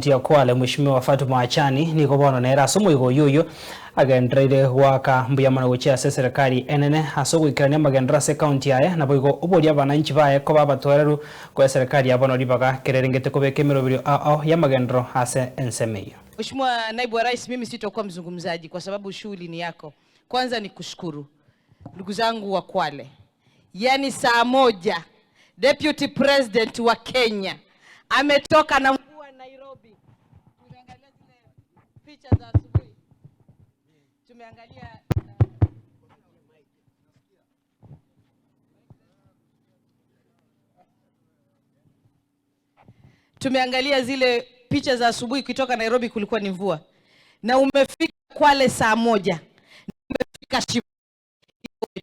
Ya Kwale, Mheshimiwa Fatuma Achani, nigo bono nere ase omoigo oyo oyo agendereire goaka mbuya mono gochia ase eserekari enene ase ogoikerania amagendero ase ekaunti yaye, naboigo oboria abananchi baye koba abatoereru koa eserekari ya bono ribaga kererengete kobeka emeroberio ao ao ya amagendero ase ensemo eyio. Mheshimiwa Naibu wa Rais, mimi sitakuwa mzungumzaji kwa sababu shughuli ni yako. Kwanza ni kushukuru ndugu zangu wa Kwale, yaani saa 1 Deputy President wa Kenya ametoka na mvua Nairobi. Tumeangalia zile picha za asubuhi, tumeangalia zile picha za asubuhi kutoka Nairobi, kulikuwa ni mvua, na umefika Kwale saa 1, umefika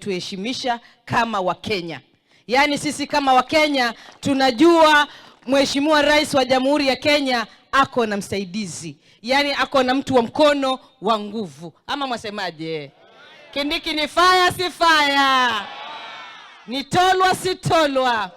tuheshimisha kama Wakenya. Yaani sisi kama Wakenya tunajua Mheshimiwa Rais wa Jamhuri ya Kenya ako na msaidizi, yaani ako na mtu wa mkono wa nguvu, ama mwasemaje? Kindiki ni fire si fire, ni tolwa si tolwa.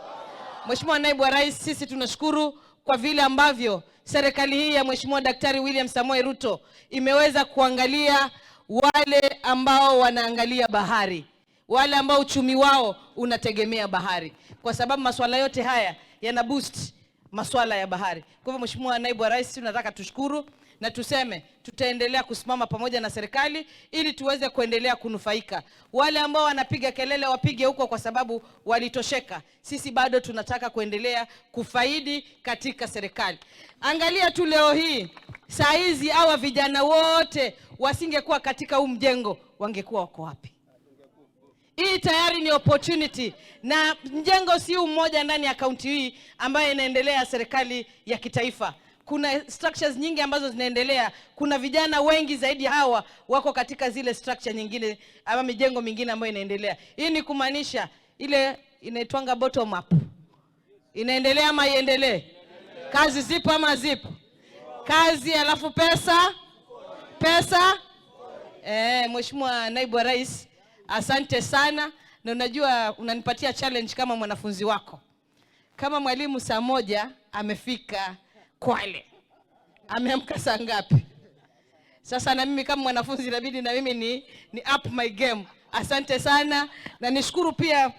Mheshimiwa Naibu wa Rais, sisi tunashukuru kwa vile ambavyo serikali hii ya Mheshimiwa Daktari William Samoei Ruto imeweza kuangalia wale ambao wanaangalia bahari, wale ambao uchumi wao unategemea bahari, kwa sababu masuala yote haya yana boost masuala ya bahari. Kwa hivyo Mheshimiwa Naibu wa Rais, tunataka tushukuru na tuseme tutaendelea kusimama pamoja na serikali ili tuweze kuendelea kunufaika. Wale ambao wanapiga kelele wapige huko kwa sababu walitosheka. Sisi bado tunataka kuendelea kufaidi katika serikali. Angalia tu leo hii, saa hizi hawa vijana wote wasingekuwa katika huu mjengo, wangekuwa wako wapi? Hii tayari ni opportunity, na mjengo si mmoja ndani ya kaunti hii ambayo inaendelea serikali ya kitaifa. Kuna structures nyingi ambazo zinaendelea. Kuna vijana wengi zaidi hawa wako katika zile structure nyingine ama mijengo mingine ambayo inaendelea. Hii ni kumaanisha ile inaitwanga bottom up inaendelea ama iendelee? Kazi zipo ama zipo? Kazi alafu pesa, pesa. Mheshimiwa Naibu wa Rais, asante sana, na unajua unanipatia challenge kama mwanafunzi wako. Kama mwalimu saa 1 amefika Kwale, ameamka saa ngapi? Sasa na mimi kama mwanafunzi inabidi na mimi ni up my game. Asante sana, na nishukuru pia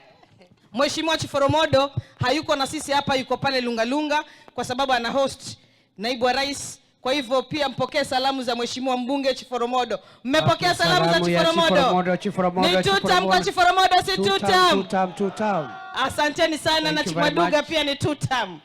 Mheshimiwa Chiforomodo hayuko na sisi hapa, yuko pale Lungalunga kwa sababu ana host Naibu wa Rais. Kwa hivyo pia mpokee salamu za Mheshimiwa Mbunge Chiforomodo. Mmepokea salamu za Chiforomodo? Chiforomodo? Ni tutam kwa Chiforomodo, si tutam? Tutam, tutam. Asanteni sana, na Chimaduga pia ni tutam.